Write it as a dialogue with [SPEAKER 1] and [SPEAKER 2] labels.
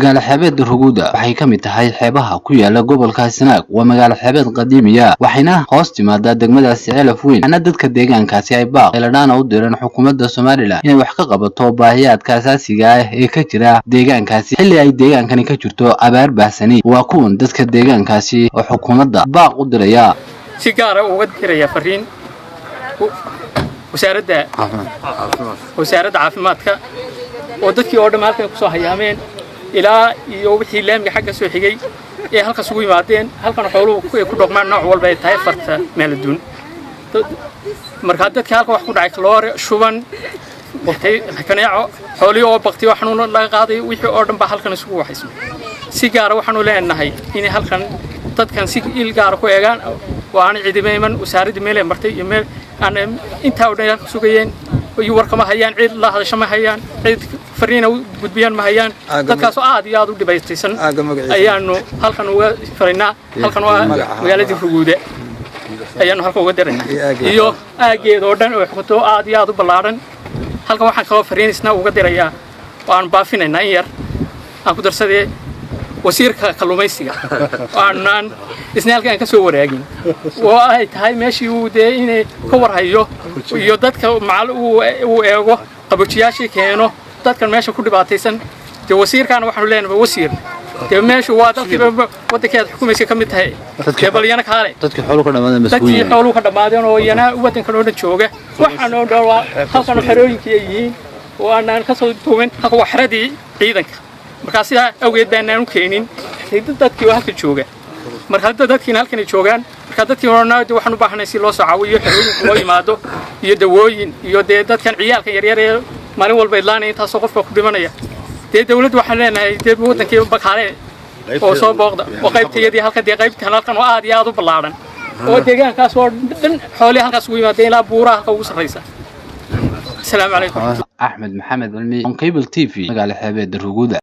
[SPEAKER 1] Magaalo xeebeedda Ruguuda waxay ka mid tahay xeebaha ku yaala gobolka Sanaag. Waa magaalo xeebeed qadiimiya, waxayna hoos timaadaa degmadaasi Ceelaf Weyn. Waxaana dadka deegaankaasi ay baaq qayladhaana u direen xukuumadda Somaliland inay wax ka qabato baahiyaadka asaasiga ah ee ka jira deegaankaasi, xilli ay deegaankani ka jirto abaar baahsani. Waa kuwan dadka deegaankaasi oo xukuumadda baaq u diraya.
[SPEAKER 2] Si gaara uga diraya fariin wasaaradda caafimaadka oo dadkii oo dhan halkan kusoo hayaameen, ilaa iyo wixii laamiga xagga soo xigay ee halkaas ugu yimaadeen. Halkan xooluhu ay ku dhaqmaan nooc walba ay tahay, farta meeladuun. Markaa dadkii halkan wax ku dhacay, kaloore, shuban, kaneeco, xoolihii oo baktiyo, xanuun laga qaaday, wixii oo dhan baa halkan isugu waxaysmay. Si gaara waxaanu leenahay inay halkan dadkan si il gaara ku eegaan oo aanay cidima iman. Wasaaraddii meelay martay iyo meel aan intaa oo dhan halka sugayeen iyo warkama hayaan, cid la hadasho ma hayaan, cid fariina u gudbiyaan ma hayaan. Dadkaasoo aad iyo aad u dhibaytaysan ayaanu halkan uga faraynaa. Halkan waa magaaladii Ruguude ayaanu halkan uga diraynaa iyo aaggeeda oo dhan oo xukunto aad iyo aad u ballaadhan. Halkan waxaan kaloo fariinaysnaa uga dirayaa oo aan baafinaynaa in yar aan ku darsadee wasiirka kalluumaysiga oo aanan isna halkan aan ka soo waraagin oo ay tahay meeshii uu dee inay ka warhayo iyo dadka macal uu eego, qabojiyaashii keeno dadkan meesha ku dhibaataysan. Dee wasiirkaana waxaanu leenahay, wasiir, dee meeshu waa dalkiiba waddankeed xukumaysa ka mid tahay, dee bal iyana kaale.
[SPEAKER 1] Dadkii xooluhu ka dhamaadeen.
[SPEAKER 2] Dadkii xooluhu ka dhammaadeen oo iyana waddankan oo dhan jooga, waxaan oo dhan waa halkan xerooyinkii ay yihiin oo aanaan ka soo duumin. Halkan waa xeradii ciidanka, markaa sidaa awgeed baanaan u keenin dadkii oo halka jooga. Marka hadda dadkiina halkan ay joogaan, marka dadkii horena de waxaan u baahanay si loo soo caawiyo, xerooyinka loo yimaado iyo dawooyin iyo dee dadkan ciyaalkan yaryar ee maalin walba idlaanaya, intaasoo qofka ku dhimanaya. Dee dawladdu waxaan leenahay, dee waddankii bakaale oo soo booqda oo qaybtayadii halkan, dee qaybtan halkan oo aad iyo aad u ballaadhan oo deegaankaas oo dhan xoolihii halkaas ugu yimaadeen ilaa buuraha halka ugu sarraysa. Asalaamu calaykum.
[SPEAKER 1] Axmed Maxamed Cilmi, On Cable TV, magaalo xeebeedda Ruguuda.